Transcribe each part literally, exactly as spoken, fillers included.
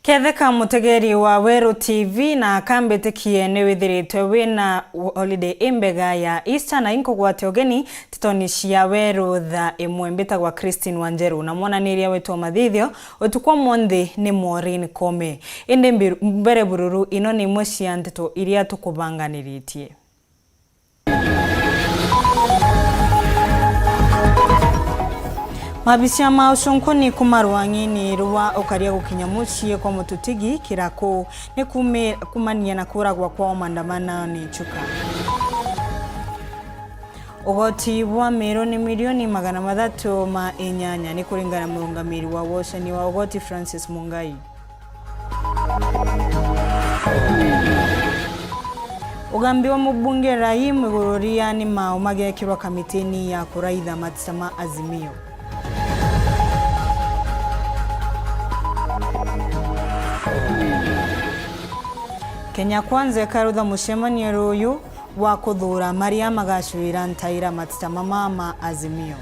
Ketheka mutegeri wa Weru T V na kambitikie ni withiritwe wina holiday imbega ya Easter, na inkugwate ugeni ntetoni cia Weru thaa imwe. Mbitagwa Christine Wanjeru na mwananiria wetu wa mathithio utuku wa monthi ni Maureen Kome. Indi mbiru-, mbere bururu, ino ni imwe cia nteto iria tukubanganiritie. Maabisa ma ucunkuni kuma rwang'ini rwa ukaria gukinya mucii kwa Mututigi Kiraku ni kumi-, kumania na kuragwa kwao maandamano ni Chuka. Ugoti bwa Meru ni milioni magana mathatu ma inyanya, ni kuringana na murungamiri wa woshani wa ugoti Francis Mungai. Ugambi wa mubunge Rahim iguru ria ni mau magekirwa kamitini ya kuraitha matita ma Azimio. Kenya Kwanza ikarutha mucemanio ruyu wa kuthuura maria magacwira ntaira matita mama ma Azimio.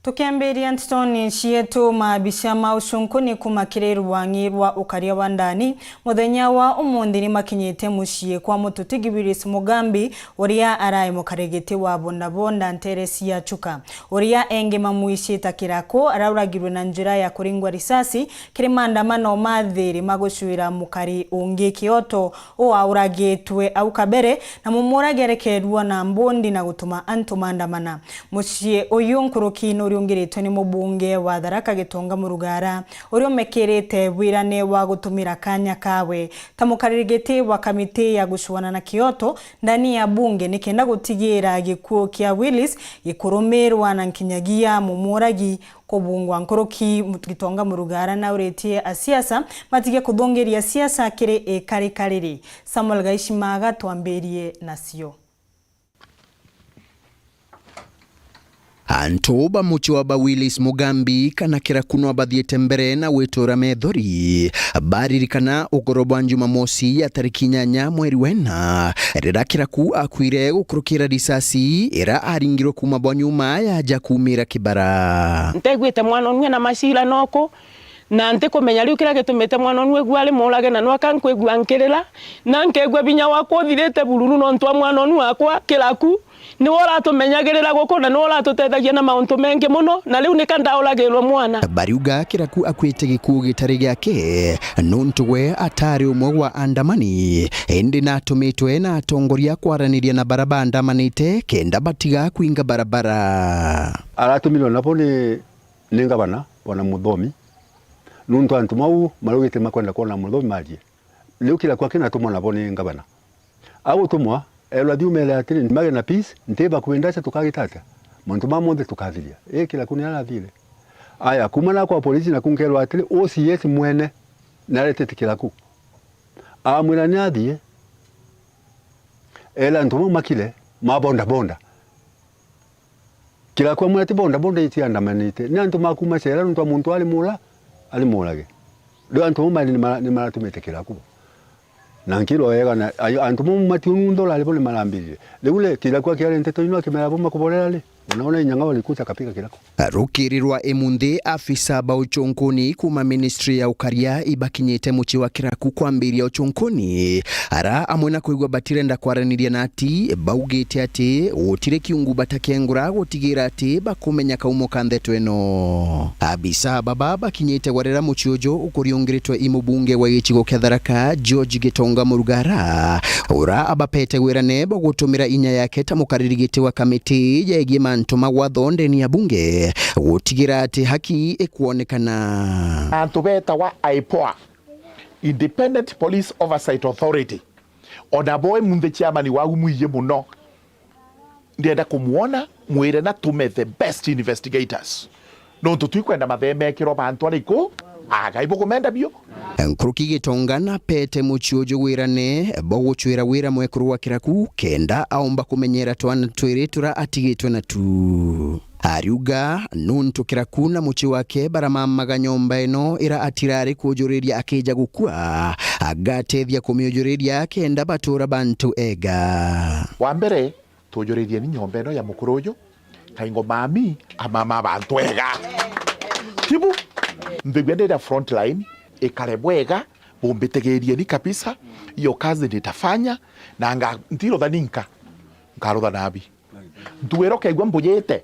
Tukiambiria ntetoni cietu, maabisa ma ucunkuni kuma kiri rwang'i rwa ukaria wa ndani muthenya wa umunthi ni makinyite mucii kwa Mututigi Willis Mugambi, uria arai mukarigiti wa bondabonda ntere cia Chuka, uria engi mamwicita Kiraku, arauragirwe na njira ya kuringwa risasi kiri maandamano ma thiri ma gucwira mukari ungi kioto uauragitwe au kabere, na mumuragi arekerwa na mbundi na gutuma antu maandamana. Mucii uyu nkuruki nuriungiritwe ni mubunge wa Tharaka Gitonga Murugara, uria umekirite wirane wa gutumira kanya kawe ta mukariri giti wa kamiti ya gucuana na kioto ndani ya bunge, nikenda gutigira gikuo kia Willis gikurumirwa na nkinyagia mumuragi kubungwa. Nkuruki Gitonga Murugara nauritie asiasa matige kuthungiria siasa kiri ikari kariri. Samuel Gaishimaga twambirie nacio. Antu ba mucii wa ba Willis Mugambi kana Kiraku no bathiite mbere na gwitura methori. Baririkana ugoro bwa Jumamosi ya tariki inyanya mweri wa ina, riria Kiraku akuire gukurukira risasi iria aringirwe kuuma bwa nyuma ya aja kuumira Kibara. Nteguite mwana unwe na macira noku, na ntikumenya riu kiria gitumite mwana unu egua ari murage, na nwaka nkwigua nkirira, na nkegua vinya wakwa uthirite bururu nontu wa mwana unu wakwa Kiraku. Niwe uratumenyagirira guku, na niwe uratutethagia na mauntu mengi muno, na riu nika ndauragirwe mwana. Bariuga Kiraku akuite gikuu gitari giake, nuntu we atari umwe wa andamani, indi natumitwe na atongoria kwaraniria na bara baandamanite kenda batiga kwinga barabara. Aratumirwe nabo ni, ni ngavana, Bwana Muthomi. Nuntu antu mau maraugite makwenda kwona Muthomi marie. Riu Kiraku akinatumwa nabo ni ngavana. Agutumwa, erwa thiumere atiri, nimage na peace, nti bakuwi ndaca tukagita atia? Mantu ma monthe tukathiria. Ii Kiraku ni arathire. Aya, kuuma na kwa polisi naku nkerwa atiri, O C S mwene naretete Kiraku. Amwira ni athie, era antu mau makire, ma bonda bonda. Kiraku amwira ti bonda bonda itiandamanite, ni antu ma kuuma cera, nontu wa muntu ari mura-, ari murage. Riu antu bau mari ni mara-, ni maratumite Kiraku bo. Na nkirwa wega, na ayo, antu bau matiununthura ari bo ni marambirire. Riu ri, Kiraku akiaria nteto ino akimera bo makuborera ri, unaona inyang'a walikuja akapiga Kiraku. Rukiri rwa imunthi, afisa ba ucunkuni kuuma ministry ya ukaria ibakinyite mucii wa Kiraku kwambiria ucunkuni. Ara amwe na kwigua batirenda kwaraniria na ati, baugite ati gutiri kiungu batakengura gutigira ati bakumenya kaumo ka ndeto ino. Abisa baba bakinyite gwarira mucii uju ukuriungiritwe i mubunge wa gicigo kia Tharaka, George Gitonga Murugara, ura abapete wirane bwa gutumira inya yake ta mukariri giti wa kamiti yegie mantu ma watho ndeni ya bunge, gutigira ati haki ikwonekana. Antu betawa IPOA, Independent Police Oversight Authority. Ona bo imunthi chairman wagu mwiji muno, ndienda kumwona, mwire na tume the best investigators. Nontu twikwenda mathee mekirwa bantu ariku, agai bukumenda biu. Nkuruki Gitonga na pete mucii uju wirane bo gucwira wira mwekuru wa Kiraku, kenda aumba kumenyera twana twiri tura atigitwe natu. Ariuga nuntu Kiraku na mucii wake baramamaga nyomba ino ira atirari kujuriria akija gukua, agatethia kumiujuriria kenda batura bantu ega. Wa mbere, tujuririeni nyomba ino ya mukuru uju, kaingo mami amama bantu ega. Tibu, mbigua ndira front line, ikare bwega, bumbitigirieni kabisa, hiyo kazi nitafanya, na nga-, ntirutha ninka, nkarutha nabi. Ntuira ukaigua mbujite,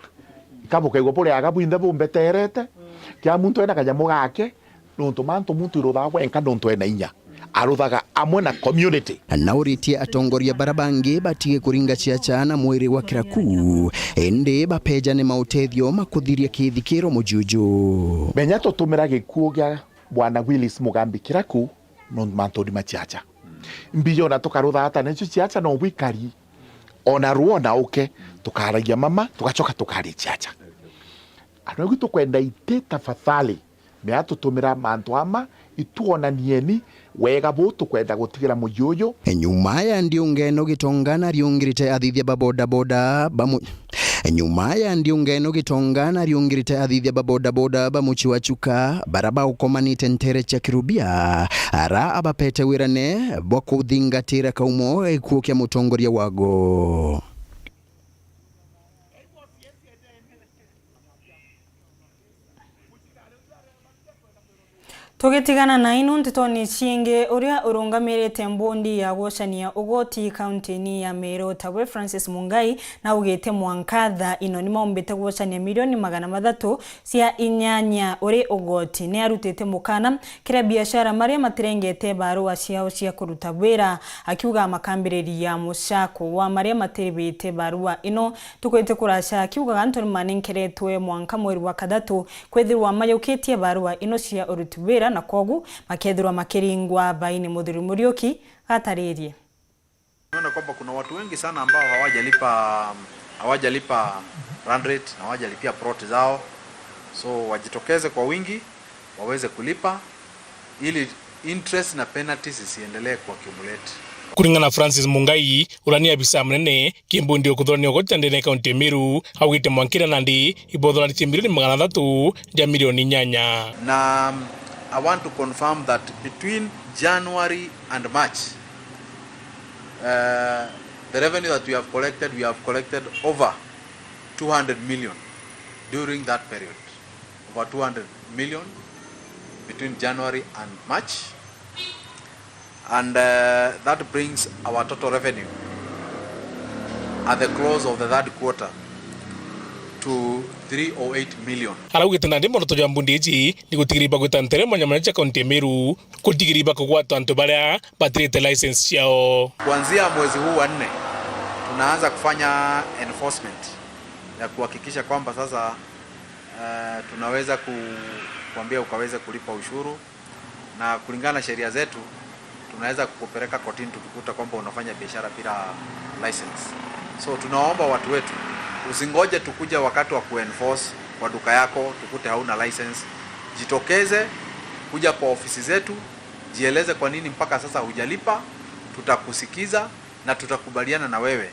ika bukaigua buri aga bwinthe bumbeterete, kia muntu ena kanyamu gake, nontu mantu muntu iruthaga bwenka nontu ena inya. Aruthaga amwe na community. Na uritie atongoria bara bangi batige kuringa ciaca na mwiri wa Kiraku, indi bapejane mautethio ma kuthiria kithikiro mujuju. Menya tutumira gikuu gia Bwana Willis Mugambi Kiraku nontu mantuni ma ciaca. Mbijona tukarutha ata nacio ciaca no bwikari. Ona ruo na uke, tukaragia mama, tugacoka tukaria ciaca. Andu agu tukwenda iti tafadhali, mea tutumira mantu ama, ituonanieni wega bu tukwenda gutigira muji uyu. Nyuma ya ndiunga ino gitonga na riungirite athithia ba bodaboda ba mu-, nyuma ya ndiunga ino gitonga na riungirite athithia ba bodaboda ba muci wa Chuka, bara baukomanite ntere cia Kirubia, ara abapete wirane bwa kuthingatira kaumo gikuo kia mutongoria wago. Tugitigana na ino ntetoni ciingi, uria urungamirite mbundi ya gwocania ugoti kauntini ya Meru tawe Francis Mungai naugite mwanka thaa ino nimaumbite gwocania milioni magana mathatu cia inyanya uri ugoti. Ni arutite mukana kiri biashara maria matirengete barua ciao cia kuruta wira, akiuga makambiriria mucako wa maria matiribite barua ino. Tukwite kuraca akiugaga antu nimanenkeretwe mwanka mweri wa kathatu kwithirwa majukitie barua ino cia uruti wira, na kwogu makethirwa makiringwa baini. Muthuri Muriuki gataririe. Naona kwamba kuna watu wengi sana ambao hawajalipa, hawajalipa run rate na hawajalipia plot zao, so wajitokeze kwa wingi waweze kulipa ili interest na penalties zisiendelee kuaccumulate. Kuringana na Francis Mungai, uria ni abisa munene kimbundi ukuthurania ugoti ndene ya kaunti ya Meru, augite mwankira nandi ibothoranitie milioni magana athatu ja milioni inyanya. Na, um, I want to confirm that between January and March, uh, the revenue that we have collected, we have collected over two hundred million during that period. Over two hundred million between January and March, and, uh, that brings our total revenue at the close of the third quarter to three oh eight million. Araugite nandi mworoto jwa mbundi iji ni gutigiriba gwita ntere mwanya mwanya cia kaunti ya Meru, gutigiriba kugwata antu baria batirite license ciao. Kuanzia mwezi huu wa nne, tunaanza kufanya enforcement ya kuhakikisha kwamba sasa eh, tunaweza ku-, kuambia ukaweze kulipa ushuru, na kulingana na sheria zetu tunaweza kukupeleka kotini tukikuta kwamba unafanya biashara bila license. So tunaomba watu wetu, usingoje tukuje wakati wa kuenforce kwa duka yako tukute hauna license. Jitokeze, kuja kwa ofisi zetu, jieleze kwa nini mpaka sasa hujalipa, tutakusikiza na tutakubaliana na wewe.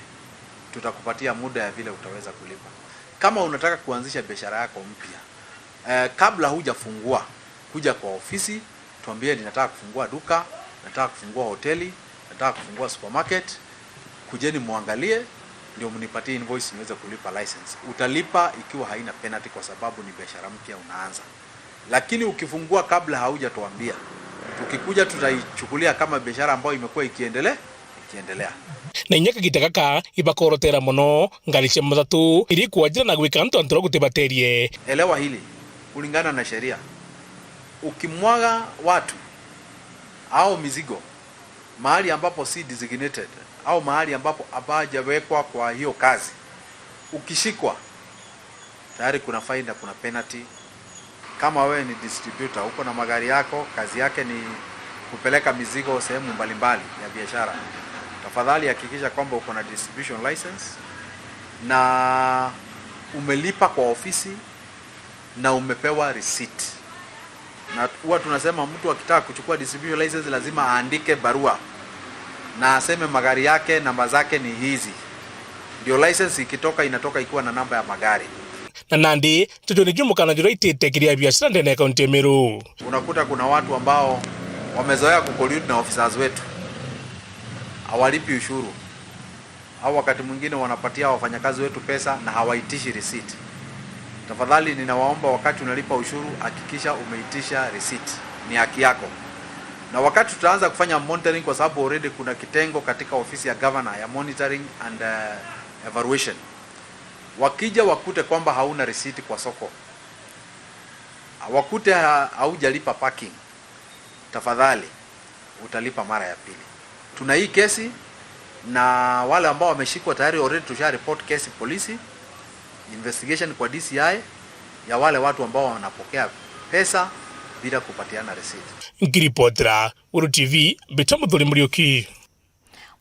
Tutakupatia muda ya vile utaweza kulipa. Kama unataka kuanzisha biashara yako mpya, eh, kabla hujafungua, kuja kwa ofisi, tuambie, "Ninataka kufungua duka, nataka kufungua hoteli, nataka kufungua supermarket." Kujeni muangalie, ndio mnipatie invoice niweze kulipa license. Utalipa ikiwa haina penalty kwa sababu ni biashara mpya unaanza. Lakini ukifungua kabla haujatuambia, tukikuja tutaichukulia kama biashara ambayo imekuwa ikiendelea, ikiendelea. Na inya kagita gaka ibakorotera mono ngari cia mathatu iri kwajira na gwika antu antu gutibaterie. Elewa hili, kulingana na sheria, ukimwaga watu au mizigo mahali ambapo si designated au mahali ambapo hapajawekwa kwa hiyo kazi, ukishikwa, tayari kuna fine na kuna penalty. Kama wewe ni distributor, uko na magari yako, kazi yake ni kupeleka mizigo sehemu mbalimbali ya biashara, tafadhali hakikisha kwamba uko na distribution license na umelipa kwa ofisi na umepewa receipt. Na huwa tunasema mtu akitaka kuchukua distribution license lazima aandike barua na aseme magari yake, namba zake ni hizi. Ndio license ikitoka, inatoka ikiwa na namba ya magari. Na nandi, juju niju mukana juria itite kiria biashara ndene ya kaunti ya Meru. Unakuta kuna watu ambao wamezoea kucollude na officers wetu, hawalipi ushuru, au wakati mwingine wanapatia wafanyakazi wetu pesa na hawaitishi receipt. Tafadhali ninawaomba, wakati unalipa ushuru, hakikisha umeitisha receipt, ni haki yako. Na wakati tutaanza kufanya monitoring, kwa sababu already kuna kitengo katika ofisi ya governor ya monitoring and uh, evaluation, wakija wakute kwamba hauna receipt kwa soko, wakute ha- haujalipa parking, tafadhali utalipa mara ya pili. Tuna hii kesi na wale ambao wameshikwa tayari, already tusha report kesi polisi, investigation kwa D C I ya wale watu ambao wanapokea pesa bila kupatiana receipt. Nkiripotera Weru T V, mbita Muthuri Muriuki.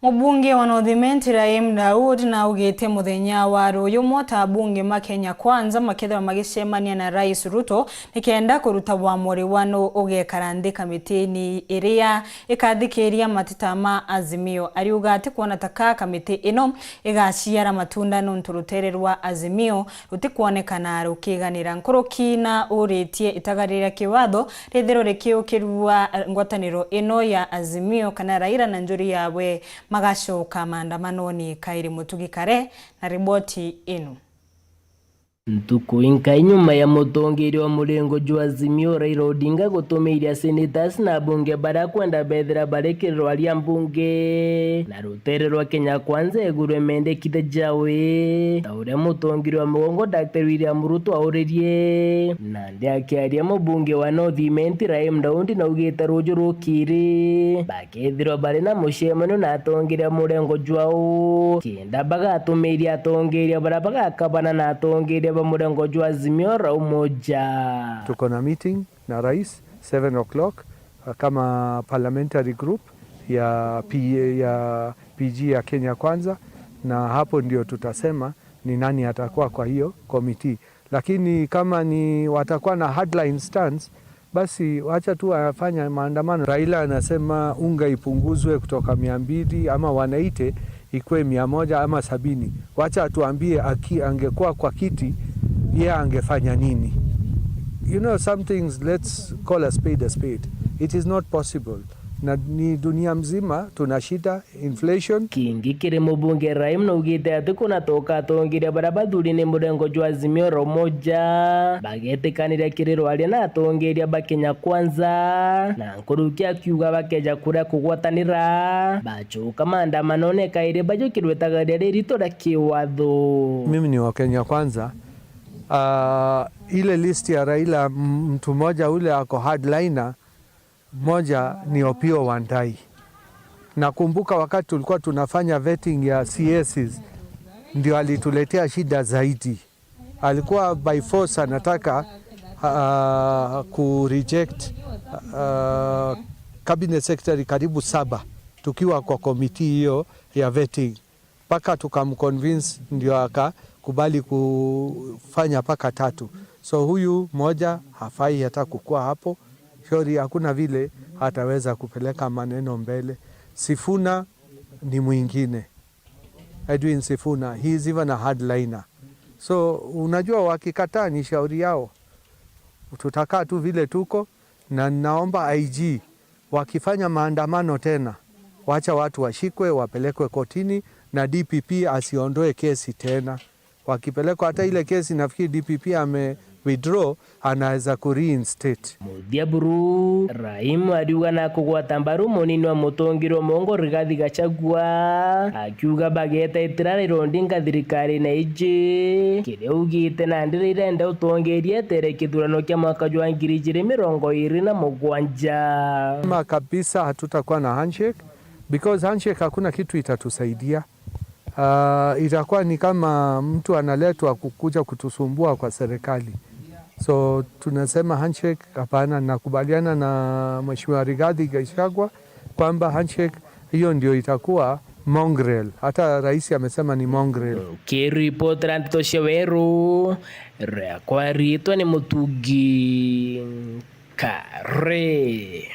Mubunge wa North Imenti Raheem Daud naugite muthenya wa ruyu mota abunge ma Kenya Kwanza makethirwa magicemania na Rais Ruto nikenda kuruta wamuri wa nu ugekara nthi kamitini iria ikathikiria mateta ma Azimio. Ariuga ati kwona ta ka kamiti ino igaciara matunda nontu rutere rwa Azimio rutikwonekana rukiganira. Nkuruki na uritie itagari ria kiwatho rithirwe rikiukirua ngwataniro ino ya Azimio kana Raila na njuri yawe magacoka maandamanoni kairi. Mutugi Kare na riboti ino. Ntuku inkai nyuma ya mutongeria wa murengo jwa Azimio Raila Odinga gutumiria senators na abunge baria akwenda bethira bari kirwa ria mbunge na rutere rwa Kenya Kwanza iguru ya mendekithia jawe, ta uria mutongeria wa mugongo Daktari William Ruto auririe. Nandi akiaria, mubunge wa North Imenti Raheem Daudi naugite ruju rukiri bakethirwa bari na mucemanio na atongeria ba murengo jwao kenda bagatumiria atongeria baria bagakabana na atongeria ba murengo jwa Azimio la Umoja. Tuko na meeting na rais seven o'clock, uh, kama parliamentary group ya P A, ya P G ya Kenya Kwanza, na hapo ndio tutasema ni nani atakuwa kwa hiyo committee. Lakini kama ni watakuwa na hardline stance, basi wacha tu wafanye maandamano. Raila anasema unga ipunguzwe kutoka mia mbili ama one eighty ikuwe mia moja ama sabini. Wacha atuambie aki-, angekuwa kwa kiti, yeye angefanya nini? You know, some things, let's call a spade a spade. It is not possible. Na ni dunia mzima tuna shida, inflation. Kingi kiri mubunge Raheem naugite ati kunatoka atongeria baria bathuri ni murengo jwa Azimio la Umoja bagetikaniria kiri rwaria na atongeria ba Kenya Kwanza, na nkuruki akiuga bakeja kuria kugwatanira bacoka maandamanone kairi bajukirwe itagaria ririto ria kiwatho. Mimi ni wa Kenya Kwanza. Uh, ile list ya Raila, m- mtu mmoja ule ako hardliner, moja ni Opiyo Wandayi. Nakumbuka wakati tulikuwa tunafanya vetting ya C S Es, ndio alituletea shida zaidi. Alikuwa by force anataka uh, ku reject uh, cabinet secretary karibu saba tukiwa kwa committee hiyo ya vetting, mpaka tukamconvince ndio akakubali kufanya mpaka tatu. So huyu moja hafai hata kukua hapo. Shauri hakuna vile ataweza kupeleka maneno mbele. Sifuna ni mwingine. Edwin Sifuna, he is even a hardliner. So unajua, wakikataa ni shauri yao, tutakaa tu vile tuko, na naomba I G wakifanya maandamano tena, wacha watu washikwe, wapelekwe kotini, na D P P asiondoe kesi tena. Wakipelekwa hata ile kesi, nafikiri D P P ame withdraw, anaweza ku reinstate. Muthia buru, Raheem ariuga na kugwata mbaru munini wa mutongeria wa mugongo Rigathi Gachagua, akiuga bageta itira Raila Odinga thirikarine iji, kiria augite nandi Raila enda utongeria etere kithurano kia mwaka jwa ngiri ijiri mirongo iri na mugwanja. Kama kabisa hatutakuwa na handshake, because handshake hakuna kitu itatusaidia. Uh, itakuwa ni kama mtu analetwa kukuja kutusumbua kwa serikali. So tunasema handshake hapana. Nakubaliana na Mheshimiwa Rigathi Gachagua kwamba handshake hiyo ndio itakuwa mongrel. Hata rais amesema ni mongrel. Kiripotera nteto cia Weru, riakwa ritwa ni Mutugi Kare.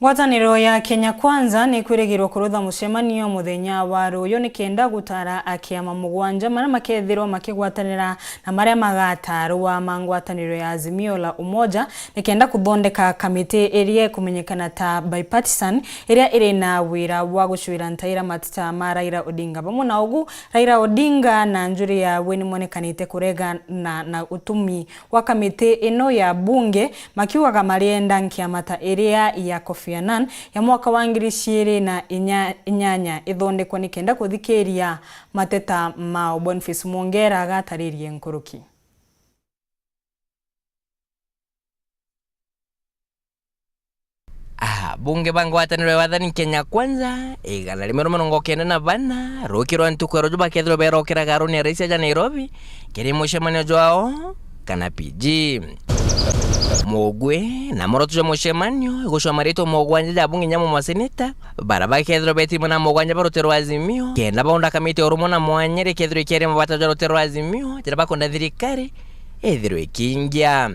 Ngwataniro ya Kenya Kwanza nikwirigirwa kurutha mucemanio muthenya wa ruyu nikenda gutara akiama mugwanja maria makethirwa makigwatanira na maria magatarwa ma ngwataniro ya Azimio la Umoja nikenda kuthondeka kamiti iria ikumenyekana ta bipartisan, iria iri na wira wa gucwira ntaira mateta ma Raila Odinga. Vamwe na ugu, Raila Odinga na njuri yawe nimwonekanite kuregana na utumi wa kamiti ino ya bunge, makiugaga marienda nkiama ta iria ya Kofi Annan ya mwaka wa ngiri ciiri na inya-, inyanya ithondekwe nikenda kuthikiria mateta mao. Boniface Mwongera agataririe nkuruki. Abunge ba ngwataniro ya wathani Kenya Kwanza, igana rimwe rwa mirongo kenda na bana, ruki rwa ntuku ya ruju bakethirwa berokera garuni ya rais aja Nairobi, kiri mucemanio jwao kana P G. Mugwi na muoroto jwa mucemanio, igucwa maritwa mugwanja ja abunge nyamo maseneta, bara bakethirwa betirimwe na mugwanja ba rutere rwa Azimio, kenda baunda kamiti ya urumwe na mwanya rikethirwa ikiaria mabata jwa rutere rwa Azimio, jara bakwenda thirikari ithirwe ikiingia.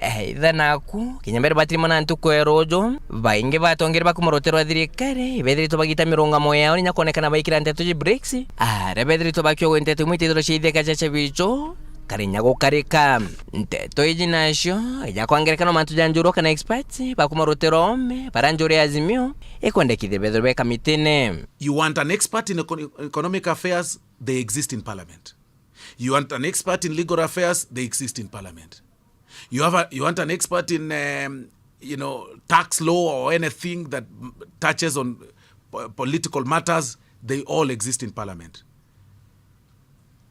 Eh, itha naku, kinya mbere batirimwe na ntuku ya ruju, baingi ba atongeria ba kuma rutere rwa thirikari, ibethiritwe bagita mirungamo yao, ninya kwonekana baikira nteto ji BRICS, aria bethiritwe bakiogwe nteto imwe itithirwe ciitheka cia cebicho, karinya gukarika. Nteto iji nacio, ija kwa ngerekano mantu ja njurwa kana experts, ba kuma rutere rwa ome, bara njuri ya Azimio, ikwendekithia bethirwe be kamitine. You want an expert in econ-, economic affairs, they exist in parliament. You want an expert in legal affairs, they exist in parliament. You have a, you want an expert in, um, you know, tax law or anything that m-, touches on po-, political matters, they all exist in parliament.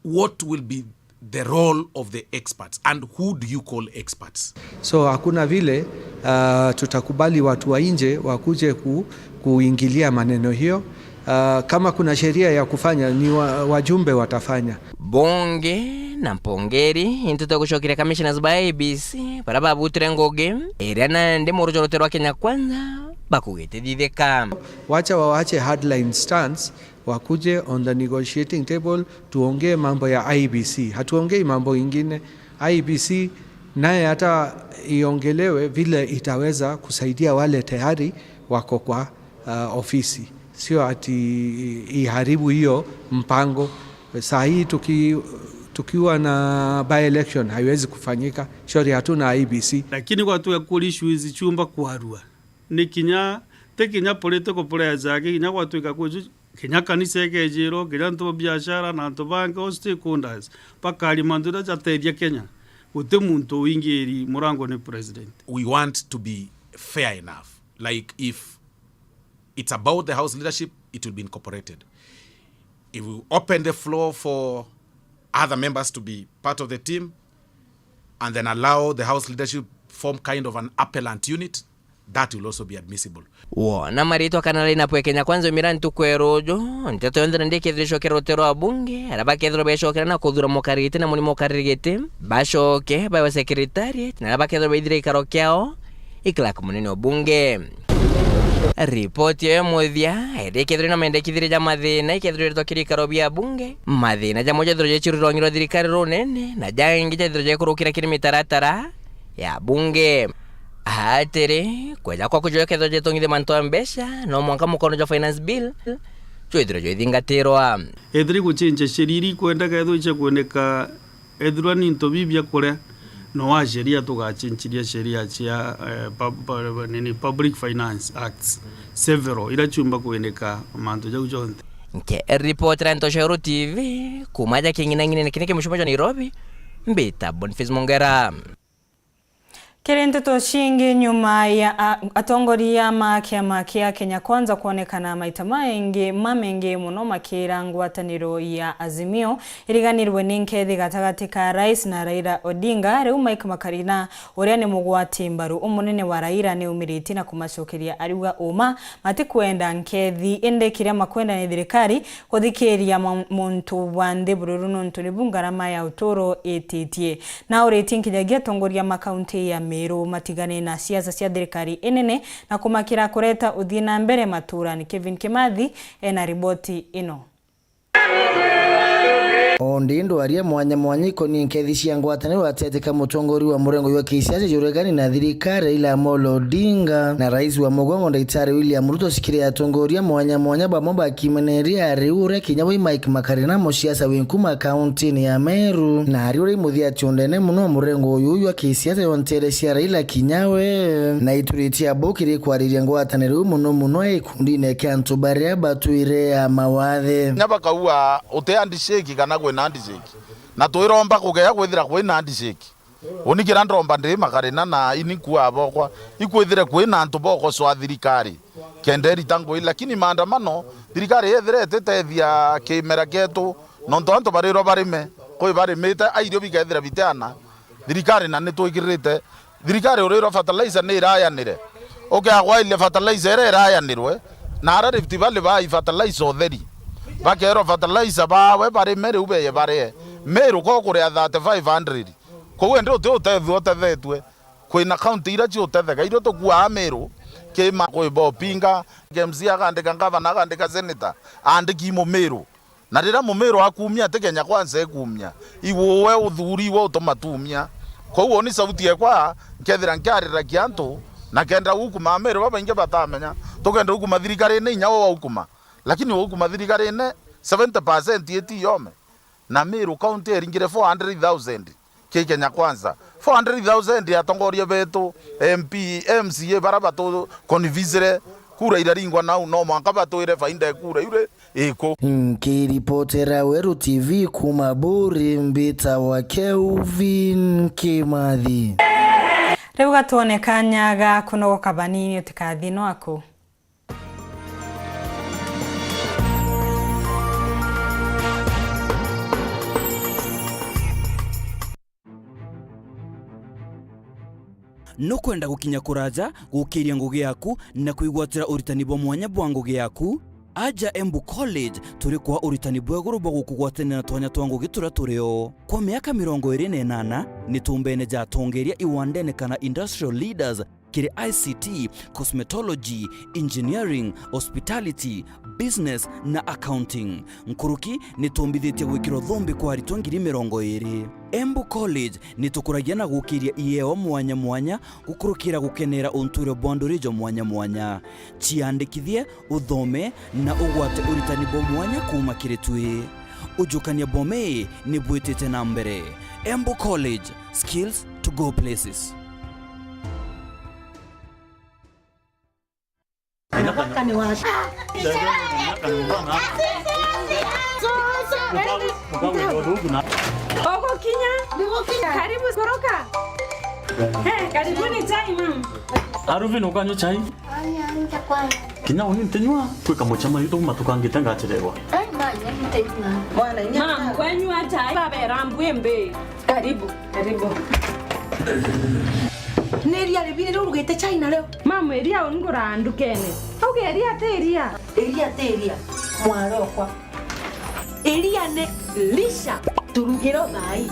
What will be the role of the experts and who do you call experts? So hakuna vile, uh, tutakubali watu wa nje wakuje ku-, kuingilia maneno hiyo. Uh, kama kuna sheria ya kufanya, ni wa-, wajumbe watafanya. Bunge na mpongeri into twa gucokeria commissioners ba I E B C, bara babutire ngugi, iria nandi murujo rutere rwa Kenya Kwanza bakugite thithika. Wacha wawache hardline stance, wakuje on the negotiating table, tuongee mambo ya I E B C. Hatuongei mambo ingine. I E B C naye hata iongelewe vile itaweza kusaidia wale tayari wako kwa, uh, ofisi. Sio ati iharibu hiyo mpango. Saa hii tuki-, tukiwa na by-election haiwezi kufanyika. Shauri hatuna I E B C. Lakini gwatuika kuri issues ciumba kwarua. Ni kinya, ti kinya political pressure, aki kinya gwatuika kwi, kinya kanisa ikejirwo, kinya antu ba biashara na antu bangi, all stakeholders, bakaria mantu jaria jatethia Kenya. Guti muntu uingiri murango ni president. We want to be fair enough. Like, if it's about the House leadership, it will be incorporated. If we open the floor for other members to be part of the team and then allow the House leadership form kind of an appellant unit, that will also be admissible. Wona maritwa kana line-up ya Kenya Kwanza umira ntuku ya ruju, nteto yonthe nandi ikethirwa icokera rutere rwa bunge, aria bakethirwa becokera na kuthura mukariri giti na muni mukariri giti, bacoke baewe secretariat, na aria bakethirwa baithire gikaro kiao, i clerk munene o bunge. Ripoti iyo ya muthia, iria ikethirwa na mendekithirie ja mathina, ikethirwa iritwa kiri ikaro bia bunge, mathina jamwe jethirwa jecirurongirwa thirikari runene, na jangi jethirwa jekurukira kiri mitaratara ya bunge. Atiri, kweja kwa kujoya kethirwa jetongithia mantu a mbeca, no mwanka mukono jwa finance bill jwithirwe jwithingatirwa. Ethiri guchenja sheria iria ikwenda kethirwa icia kuoneka, ethirwa ni into bibi bia kuria, no wa sheria tugachenchiria sheria cia, eh, pub-, pub-, nini, Public Finance Acts, several, iria ciumba kuoneka mantu jau jonthe. Nke ripoti ra Ntoshero T V, kuma ja king'inang'inene kini kimucuma jwa Nairobi, mbita Boniface Mongera. Kiri nteto cingi, nyuma ya a-, atongoria ma kiama kia Kenya Kwanza kwonekana maita maingi, mamengi muno makira ngwataniro ya Azimio iriganirwe ni nkethi gatagati ka Rais na Raila Odinga, riu Mike Makarina, uria ni mugwati mbaru umunene wa Raila, ni umiritie na kumacokeria ariuga uma matikwenda nkethi, indi kiria makwenda ni thirikari kuthikiria ma-, muntu wa nthi bururu, nontu nibu ngarama ya uturo ititie. Na uritie nkinyagia atongoria ma kaunti ya Meru matigane na siasa cia thirikari inene na kumakira kureta uthii na mbere maturani. Kevin Kimathi ena riboti ino. O ndi ndwaria mwanya mwanya ikonie nkethi cia ngwataniro gateti ka mutongoria wa murengo jwa kisiasa jwa uregani na thirikari Raila Amolo Odinga na rais wa mugongo Ndagitari William Ruto cikiri atongoria mwanya mwanya bamwe bakimeneria ari uria kinya wi Mike Makarina, musiasa wi nkuma kauntini ya Meru, na ari uria imuthia ati undene muno wa murengo uyu jwa kisiasa yontere cia Raila kinya we, na ituritie abo kiri kwariria ngwataniro iu muno muno ikundine kia antu baria batwire a mawathe. Nya bakaua uti handshake kana kwina handshake. Na twiromba kugea kwithira kwina handshake. Uni kira ndomba ndi Makarina na ini nkua bokwa, ikwithire kwina antu bokocoa thirikari kenda irita ngui, lakini maandamano, thirikari yethire ititethia kimera kietu, nontu antu barirwa barime, kwi barimite, airio bikethira biteana, thirikari na nitwikirite. Thirikari urirwa fertilizer ni irayanire. Ukea gwairia fertilizer iria irayanirwe, na ara Rift Valley bai fertilizer utheri. Bakerwa fertilizer bawe barime riu beye barie. Meru ko kuria thirty-five hundred. Kou endi uti utethua utethetue. Kwina kaunti iria ciutetheka, irio tukuaa Meru, kima kwi bopinga, M C A akandika ngavana, akandika senator, andiki Mumiru. Na riria Mumiru akumia, ti Kenya Kwanza ikumia. Iwe uthuri iwe utuma tumia. Kou uni sauti ekwa, nkethira nkiariragia antu, na kenda ukuma Meru babaingi batamenya. Tukenda ukuma thirikarine inya we waukuma. Lakini waukuma thirikarine, seventy percent iti yome. Na Meru County eringire four hundred thousand ki Kenya Kwanza. Four hundred thousand atongoria betu, M P, M C A bara batu convincire, kura iraringwa nau, no mwanka batwire faida e kura iu ri iku. Nkiripotera Weru T V kuma Buri, mbitawa Kelvin Kimathi. Riu gatwone kanya ga kunogoka banini, utikathi nwaku. Nukwenda gukinya kuraja gukiria ngugi yaku na kwigwatira uritani bwa mwanya bwa ngugi yaku? Aja Embu College, turi kwa uritani bwa iguru bwa gukugwatania na twanya twa ngugi turia turio. Kwa miaka mirongo iri na inana, ni tumbene ja atongeria iwandene kana industrial leaders, kiri I C T, cosmetology, engineering, hospitality, business na accounting. Nkuruki ni tumbithitie gwikirwa thumbi kwa aritwa ngiri mirongo iri. Embu College ni tukuragia na gukiria ieo mwanya mwanya gukurukira gukenera untuire bwa nduri jwa mwanya mwanya. Ciandikithie, uthome na ugwate uritani bwa mwanya kuuma kiri twi. Ujukania bwa mii ni bwitite na mbere. Embu College, skills to go places. Mwaka ni wa Ugukinya. Karibu koroka. Eh, karibuni chai, ma'am. Aruvin, ukanywa chai? Kinya uni ntinywa, kwi kamucemani tuuma tukangite ngachererwa. Ma'am, kwenywa chai, babera mbwimbi. Karibu, karibu. Ni iria ribi ni riu urugite chai nario? Ma'am, iria unguraga ndukene. Auga iria ti iria. Iria ti iria, mwarokwa. Iria ni lisha, turugire o thaai.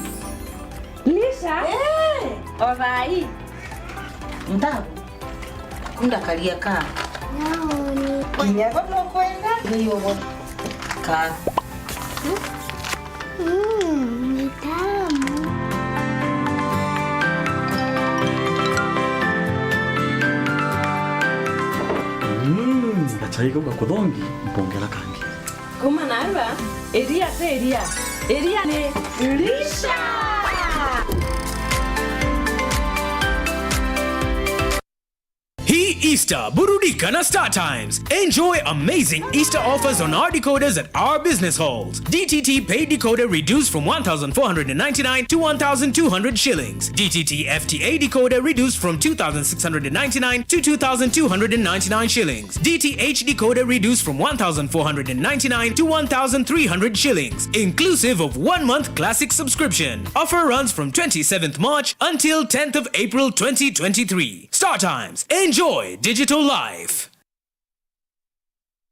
Lisha? Eh. O thaai. Ntabu. Kunda karia ka. Naoni. Kinya bo nukwenda? Ni ugo. Ka. Mm, ni tamu. Mm, gachai kau gakuthongi, mpongera kangi. Kuma narua, iria ti iria. Iria ni lisha. Hii Easter, burudika na Star Times. Enjoy amazing Easter offers on our decoders at our business halls. D T T paid decoder reduced from one thousand four hundred and ninety-nine to one thousand two hundred shillings. D T T F T A decoder reduced from two thousand six hundred and ninety-nine to two thousand two hundred and ninety-nine shillings. D T H decoder reduced from one thousand four hundred and ninety-nine to one thousand three hundred shillings, inclusive of one month classic subscription. Offer runs from twenty-seventh March until tenth of April twenty twenty-three. Star Times. Enjoy digital life.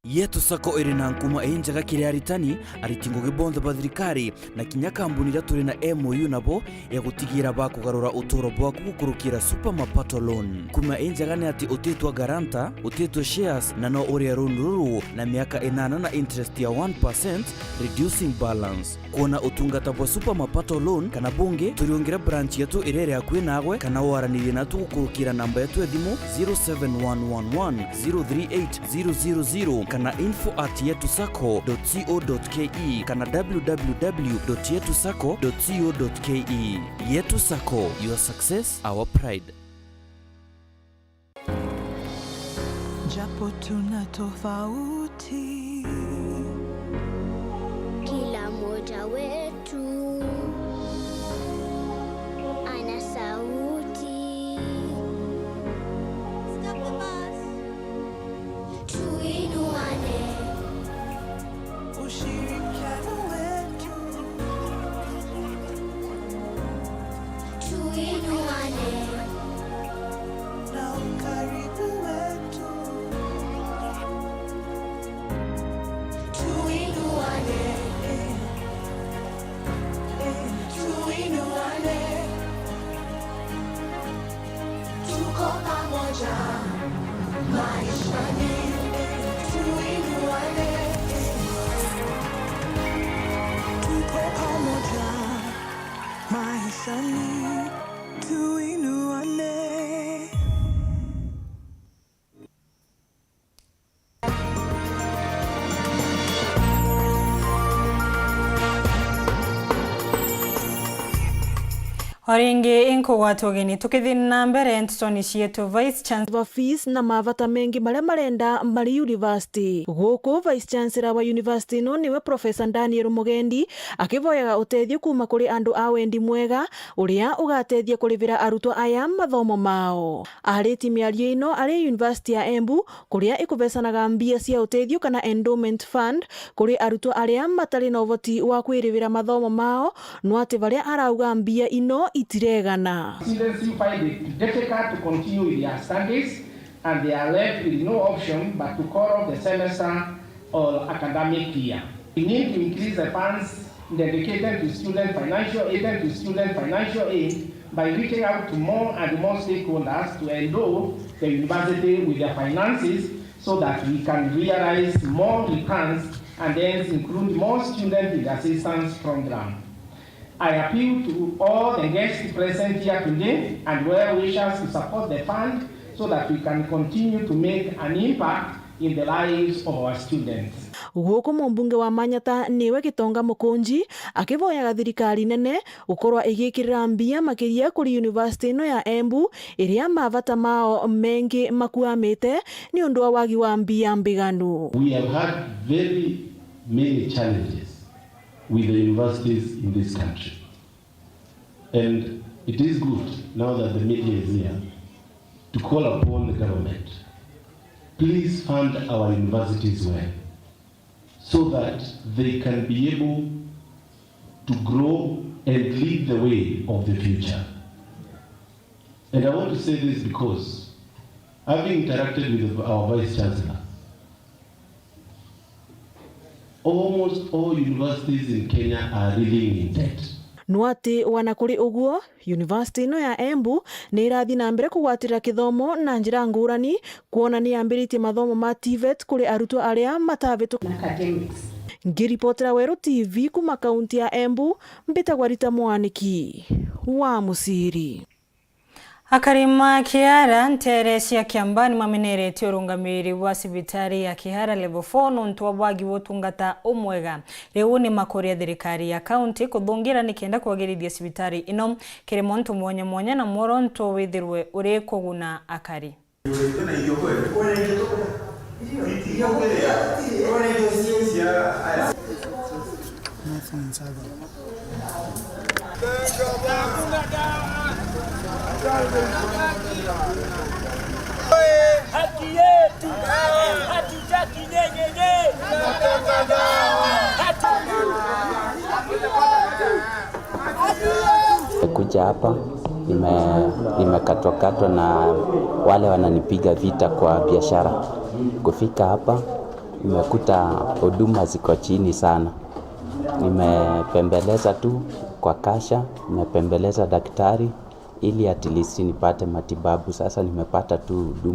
Yetu Sacco iri na nkuma injega kiri aritani, ariti ngugi bonthe ba thirikari, na kinya kambuni iria turi na M O U nabo ya gutigira bakugarura uturo bwaku gukurukira Super Mapato Loan. Nkuma injega ni ati utitwa guarantor, utitwa shares, na no urie loan ruru na miaka inana na interest ya one percent, reducing balance. Kwona utungata bwa Super Mapato Loan kana bungi, turiungire branch yetu iria iri akui naagwe, kana waranirie natu gukurukira namba yetu ya thimu zero seven one one one zero three eight zero zero zero kana info at yetu sacco dot co dot ke kana w w w dot yetu sacco dot co dot ke. Yetu Sacco, your success, our pride. Japo tuna tofauti, kila mmoja wetu ana sauti. Tuinuane. Ushirikiano wetu. Tuinuane. Na ukaribu wetu. Tuinuane. Tuinuane. Tuko pamoja. Maishani. Tuinuane. Tuko pamoja. Maishani. Tuinuane. O ringi inkugwata ugeni tukithii na mbere ntutoni cietu. Vice Chancellor fees na mavata mengi maria marenda mari university. Guku Vice Chancellor wa university ino niwe Professor Daniel Mugendi akivoyaga utethio kuuma kuri andu a wendi mwega uria ugatethia kurivira arutwa aya mathomo mao. Aritie miario ino ari University ya Embu, kuria ikuvecanaga mbia cia utethio kana endowment fund kuri arutwa aria matari na uvoti wa kwirivira mathomo mao, no ati varia arauga mbia ino itiregana. Students who find it difficult to continue with their studies and they are left with no option but to call off the semester or academic year. We need to increase the funds dedicated to student financial aid, to student financial aid by reaching out to more and more stakeholders to endow the university with their finances so that we can realize more returns and hence include more students in the assistance program. I appeal to all the guests present here today and well wishers to support the fund so that we can continue to make an impact in the lives of our students. Guku mumbunge wa Manyata niwe Gitonga Mukunji akivoyaga thirikari nene gukorwa igikirira mbia makiria kuri university ino ya Embu iria mavata mao mengi makuamite ni undu wa wagi wa mbia mbiganu. We have had very many challenges with the universities in this country. And it is good, now that the media is here, to call upon the government, please fund our universities well, so that they can be able to grow and lead the way of the future. And I want to say this because, having interacted with our Vice Chancellor, almost all universities in Kenya are living in debt. No ati wana kuri uguo, university ino ya Embu ni irathii na mbere kugwatirira kithomo na njira ngurani, kwona ni yambiritie mathomo ma TVET kuri arutwa aria matavituka. Academics. Ngiripotera Weru T V kuma kaunti ya Embu, mbitagwa Rita Mwaniki wa Muciri. Akari ma Kihara nteere cia Kiambaa ni mameneretie urungamiri bwa cibitari ya Kihara Level four nontu wa bwagi bwa utungata umwega. Riu ni makuria thirikari ya kaunti kuthungira nikenda kwagirithia cibitari ino kiri montu mwanya mwanya na mworonto withirwe uri kuguna akari. Haki yetu. Hatutaki nyenyenye. Haki. Nimekuja hapa, nime-, nimekatwakatwa na wale wananipiga vita kwa biashara. Kufika hapa, Nimekuta huduma ziko chini sana. Nimepembeleza tu kwa kasha, nimepembeleza daktari ili at least nipate matibabu. Sasa nimepata tu huduma.